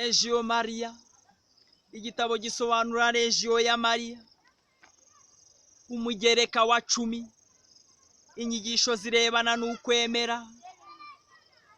Legio Maria, igitabo gisobanura Legio ya Mariya, umugereka wa 10, inyigisho zirebana n'ukwemera.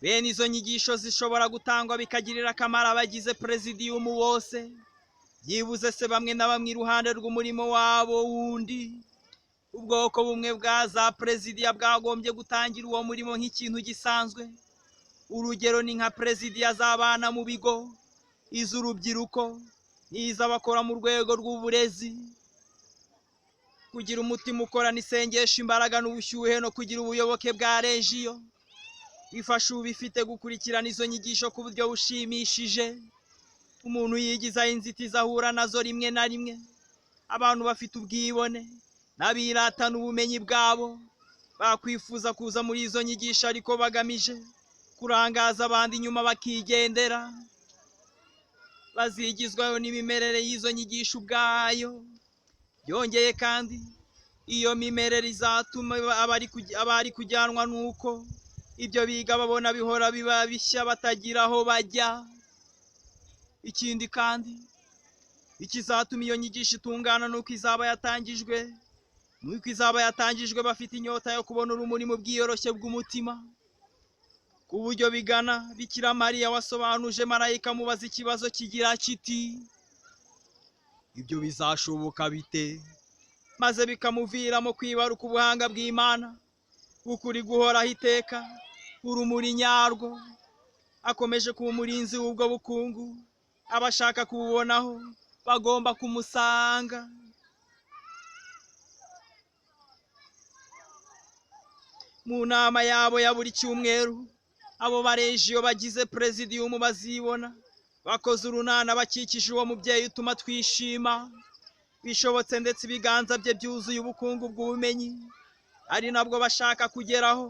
Bene izo nyigisho zishobora gutangwa bikagirira akamaro abagize Praesidium bose, byibuze se bamwe na bamwe iruhande rw'umurimo wabo wundi. Ubwoko bumwe bwa za Praesidia bwagombye gutangira uwo murimo nk'ikintu gisanzwe. Urugero ni nka Praesidia z'abana mu bigo, iz'urubyiruko n'iz'abakora mu rwego rw'uburezi. Kugira umutima ukorana isengesho, imbaraga n'ubushyuhe, no kugira ubuyoboke bwa Legio bifasha ubifite gukurikirana izo nyigisho ku buryo bushimishije. Umuntu yigizaho inzitizi ahura nazo rimwe na rimwe. Abantu bafite ubwibone n'abiratana ubumenyi bwabo bakwifuza kuza muri izo nyigisho, ariko bagamije kurangaza abandi inyuma bakigendera. Bazigizwayo n'imimerere y'izo nyigisho ubwayo. Byongeye kandi, iyo mimerere izatuma abari kujyanwa n'uko ibyo biga babona bihora biba bishya, batagira aho bajya. Ikindi kandi, ikizatuma iyo nyigisho itungana nuko izaba yatangijwe bafite inyota yo kubona urumuri mu bwiyoroshye bw'umutima, ku buryo bigana Bikira Mariya wasobanuje marayika amubaza ikibazo kigira kiti: "Ibyo bizashoboka bite?" Maze bikamuviramo kwibaruka ubuhanga bw'Imana, ukuri guhoraho iteka, urumuri nyarwo. Akomeje kuba umurinzi w'ubwo bukungu. Abashaka kububonaho bagomba kumusanga. Mu nama yabo ya buri cyumweru, abo barejiyo bagize Praesidium bazibona bakoze urunana bakikije uwo mubyeyi utuma twishima. Bishobotse ndetse ibiganza bye byuzuye ubukungu bw'ubumenyi ari nabwo bashaka kugeraho,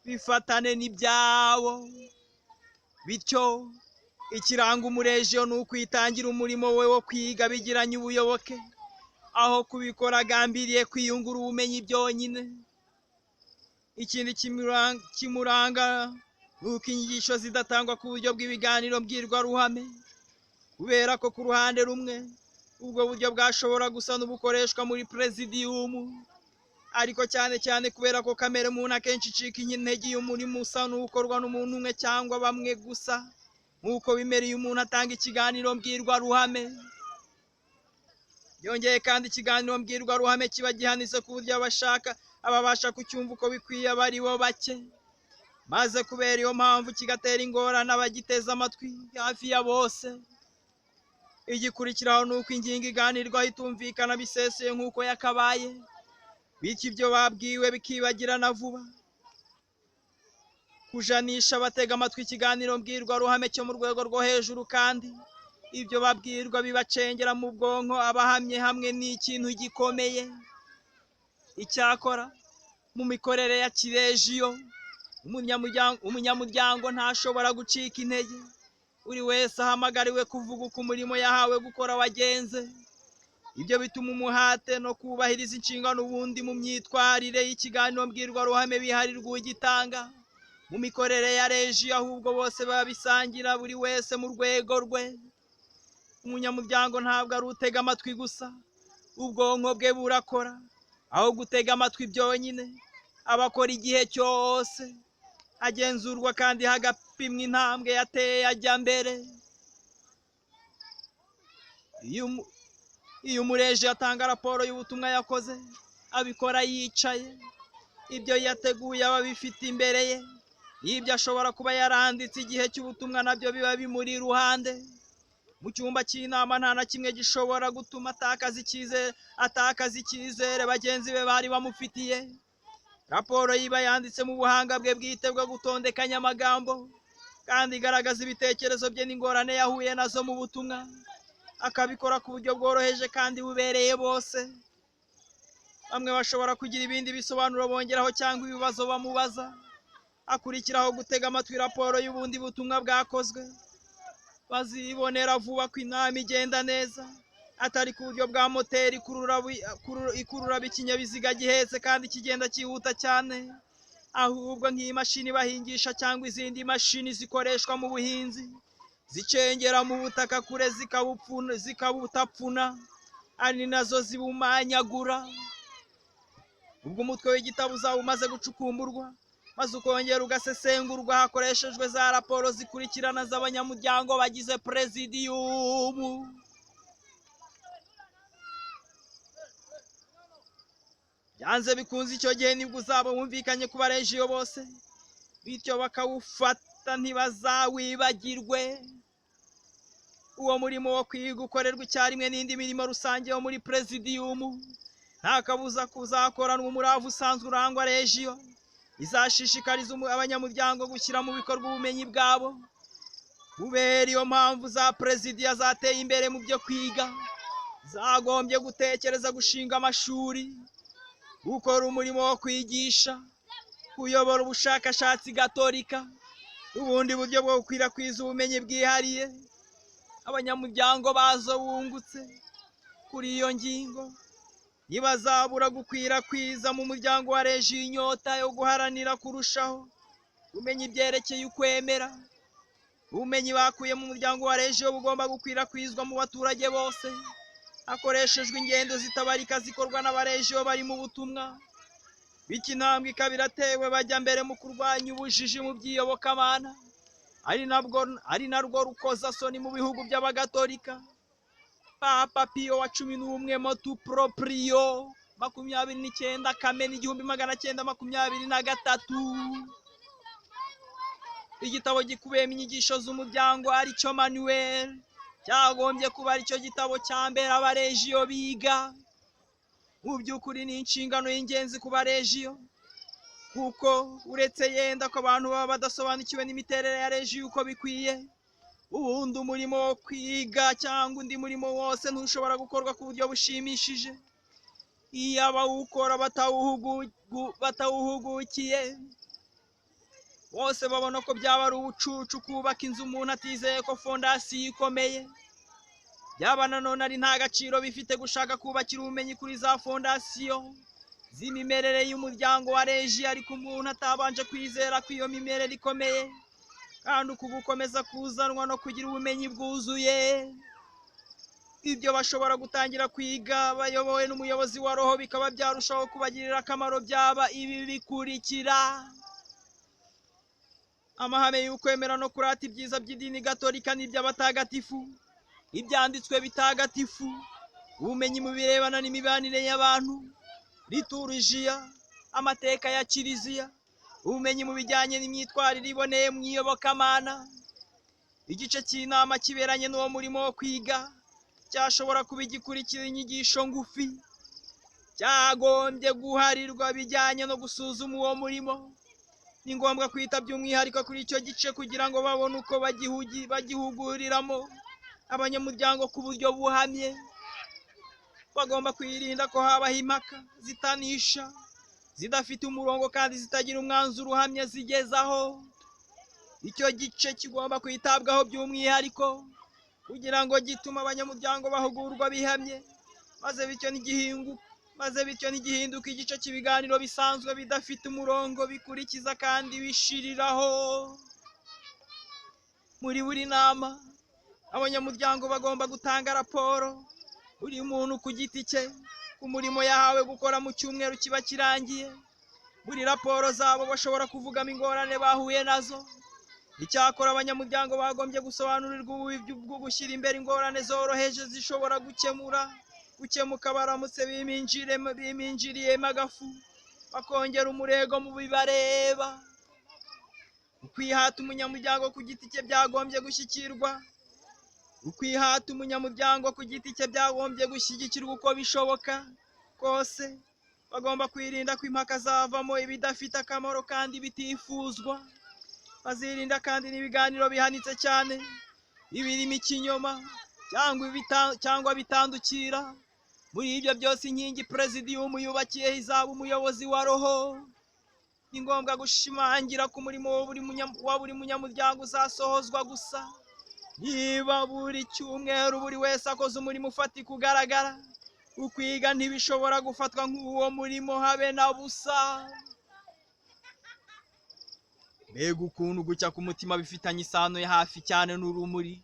bifatane n'ibyabo. Bityo ikiranga umurejiyo ni ukwitangira umurimo we wo kwiga bigiranye ubuyoboke, aho kubikora agambiriye kwiyungura ubumenyi byonyine. Ikindi kimuranga ni uko inyigisho zidatangwa ku buryo bw'ibiganiro mbwirwaruhame, kubera ko ku ruhande rumwe ubwo buryo bwashobora gusa n'ubukoreshwa muri Praesidium, ariko cyane cyane kubera ko kamere muntu akenshi icika intege iyo umurimo usa n'ukorwa n'umuntu umwe cyangwa bamwe gusa, nk'uko bimera iyo umuntu atanga ikiganiro mbwirwaruhame. Byongeye kandi, ikiganiro mbwirwaruhame kiba gihanitse ku buryo abashaka ababasha kucyumva uko bikwiye aba ari bo bake, maze kubera iyo mpamvu kigatera ingorane abagiteze amatwi hafi ya bose. Igikurikiraho ni uko ingingo iganirwaho itumvikana bisesuye nk'uko yakabaye, bityo ibyo babwiwe bikibagirana vuba. Kujanisha abatega amatwi ikiganiro mbwirwaruhame cyo mu rwego rwo hejuru kandi ibyo babwirwa bibacengera mu bwonko abahamye hamwe ni ikintu gikomeye. Icyakora mu mikorere ya kirejiyo, umunyamuryango ntashobora gucika intege. Buri wese ahamagariwe kuvuga uko umurimo yahawe gukora wagenze. Ibyo bituma umuhate no kubahiriza inshingano ubundi mu myitwarire y'ikiganiro mbwirwaruhame biharirwa ugitanga. Mu mikorere ya Legio ahubwo bose babisangira, buri wese mu rwego rwe. Umunyamuryango ntabwo ari utega amatwi gusa, ubwonko bwe burakora. Aho gutega amatwi byonyine, abakora igihe cyose agenzurwa kandi hagapimwa intambwe yateye ajya mbere. Iyo umureji atanga raporo y'ubutumwa yakoze, abikora yicaye. Ibyo yateguye aba abifite imbere ye, n'ibyo ashobora kuba yaranditse igihe cy'ubutumwa nabyo biba bimuri iruhande. Mu cyumba cy'inama nta na kimwe gishobora gutuma atakaza icyizere bagenzi be bari bamufitiye. Raporo yiba yanditse mu buhanga bwe bwite bwo gutondekanya amagambo, kandi igaragaza ibitekerezo bye n'ingorane yahuye nazo mu butumwa, akabikora ku buryo bworoheje kandi bubereye bose. Bamwe bashobora kugira ibindi bisobanuro bongeraho cyangwa ibibazo bamubaza. Akurikiraho gutega amatwi raporo y'ubundi butumwa bwakozwe. Bazibonera vuba ko inama igenda neza, atari ku buryo bwa moteri ikurura ikinyabiziga gihetse kandi kigenda cyihuta cyane, ahubwo nk'imashini bahingisha cyangwa izindi mashini zikoreshwa mu buhinzi. Zicengera mu butaka kure zikabutapfuna, ari nazo zibumanyagura. Ubwo umutwe w'igitabo uzaba umaze gucukumburwa, maze ukongera ugasesengurwa hakoreshejwe za raporo zikurikirana z'abanyamuryango bagize prezidiyumu. Byanze bikunze icyo gihe nibwo uzaba wumvikanye ku barejiyo bose, bityo bakawufata ntibazawibagirwe. Uwo murimo wo kwiga ukorerwa icyarimwe n'indi mirimo rusange yo muri prezidiyumu. Nta kabuza kuzakoranwa umurava usanzwe urangwa rejiyo. Izashishikariza abanyamuryango gushyira mu bikorwa ubumenyi bwabo. Kubera iyo mpamvu za prezidiya zateye imbere mu byo kwiga, zagombye gutekereza gushinga amashuri, gukora umurimo wo kwigisha, kuyobora ubushakashatsi gatolika, ubundi buryo bwo gukwirakwiza ubumenyi bwihariye abanyamuryango bazo bungutse. Kuri iyo ngingo ntibazabura gukwirakwiza mu muryango wa rejiyo inyota yo guharanira kurushaho kumenya ibyerekeye ukwemera. Ubumenyi bakuye mu muryango wa rejiyo bugomba gukwirakwizwa mu baturage bose hakoreshejwe ingendo zitabarika zikorwa n'abarejiyo bari mu butumwa. Bityo intambwe ikaba iratewe bajya mbere mu kurwanya ubujiji mu by'iyobokamana, ari narwo rukozasoni mu bihugu by'abagatolika. Papa Pio wa 11 motu proprio 29 Kamena 1923. Igitabo gikubiyemo inyigisho z'umuryango aricyo Manuel cyagombye kuba aricyo gitabo cya mbere abarejiyo biga. Mu by'ukuri ni inshingano y'ingenzi ku barejiyo, kuko uretse yenda ko abantu baba badasobanukiwe n'imiterere ya rejiyo uko bikwiye, ubundi umurimo wo kwiga cyangwa undi murimo wose ntushobora gukorwa ku buryo bushimishije iyo abawukora batawuhugukiye. Bose babona ko byaba ari ubucucu kubaka inzu umuntu atizeye ko fondasiyo ikomeye. Byaba nanone ari nta gaciro bifite gushaka kubakira ubumenyi kuri za fondasiyo z'imimerere y'umuryango wa rejiyo, ariko umuntu atabanje kwizera ko iyo mimerere ikomeye, kandi uku gukomeza kuzanwa no kugira ubumenyi bwuzuye. Ibyo bashobora gutangira kwiga bayobowe n'umuyobozi wa roho bikaba byarushaho kubagirira akamaro byaba ibi bikurikira: amahame y'ukwemera no kurata ibyiza by'idini gatolika n'iby'abatagatifu, ibyanditswe bitagatifu, ubumenyi mu birebana n'imibanire y'abantu, liturujia, amateka ya kiliziya, ubumenyi mu bijyanye n'imyitwarire iboneye mu iyobokamana. Igice cy'inama kiberanye n'uwo murimo wo kwiga cyashobora kuba igikurikira inyigisho ngufi cyagombye guharirwa bijyanye no gusuzuma uwo murimo. Ni ngombwa kwita by'umwihariko kuri icyo gice kugira ngo babone uko bagihuguriramo abanyamuryango ku buryo buhamye. Bagomba kwirinda ko habaho impaka zitanisha, zidafite umurongo kandi zitagira umwanzuro uhamye zigezaho. Icyo gice kigomba kwitabwaho by'umwihariko kugira ngo gitume abanyamuryango bahugurwa bihamye, maze bityo ntigihinduke igice cy'ibiganiro bisanzwe bidafite umurongo bikurikiza kandi bishiriraho. Muri buri nama abanyamuryango bagomba gutanga raporo, buri muntu ku giti cye, ku murimo yahawe gukora mu cyumweru kiba kirangiye. Muri raporo zabo bashobora kuvugamo ingorane bahuye nazo. Icyakora abanyamuryango bagombye gusobanurirwa ububi bwo gushyira imbere ingorane zoroheje zishobora gukemuka baramutse biminjiriyemo agafu, bakongera umurego mu bibareba. Ukwihata umunyamuryango ku giti cye byagombye gushyikirwa. Ukwihata umunyamuryango ku giti cye byagombye gushyigikirwa uko bishoboka kose. Bagomba kwirinda ko impaka zavamo ibidafite akamaro kandi bitifuzwa. Bazirinda kandi n'ibiganiro bihanitse cyane, ibirimo ikinyoma cyangwa bitandukira. Muri ibyo byose inkingi prezidiyumu yubakiyeho izaba umuyobozi wa roho. Ni ngombwa gushimangira ko umurimo wa buri munyamuryango uzasohozwa gusa niba buri cyumweru buri wese akoze umurimo ufatika ugaragara. Ukwiga ntibishobora gufatwa nk'uwo murimo habe na busa. Mbega ukuntu gucya ku mutima bifitanye isano ya hafi cyane n'urumuri!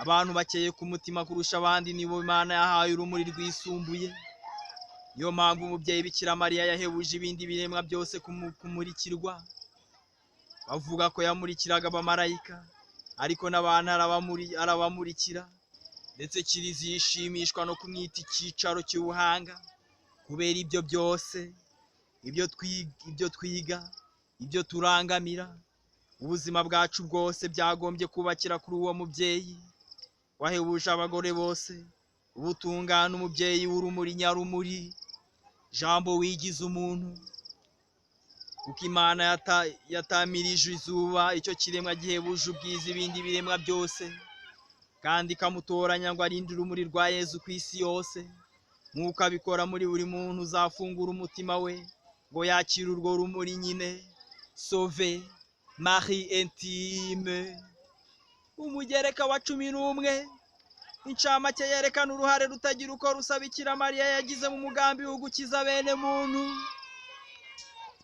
Abantu bakeye ku mutima kurusha abandi nibo Imana yahaye urumuri rwisumbuye. Niyo mpamvu umubyeyi Bikira Mariya yahebuje ibindi biremwa byose kumurikirwa. Bavuga ko yamurikiraga abamarayika, ariko n'abantu arabamurikira. Ndetse Kiliziya ishimishwa no kumwita icyicaro cy'ubuhanga. Kubera ibyo byose, ibyo twiga, ibyo turangamira, ubuzima bwacu bwose byagombye kubakira kuri uwo mubyeyi wahebuje abagore bose ubutungane, umubyeyi w'urumuri nyarumuri, Jambo wigize umuntu. Kuko Imana yatamirije izuba icyo kiremwa gihebuje ubwiza ibindi biremwa byose, kandi ikamutoranya ngo arinde urumuri rwa Yezu ku isi yose, nk'uko abikora muri buri muntu uzafungura umutima we ngo yakire urwo rumuri nyine. Sauve Marie Intime. Umugereka wa 11, incamake yerekana uruhare rutagira uko rusa Bikira Mariya yagize mu mugambi wo gukiza bene muntu.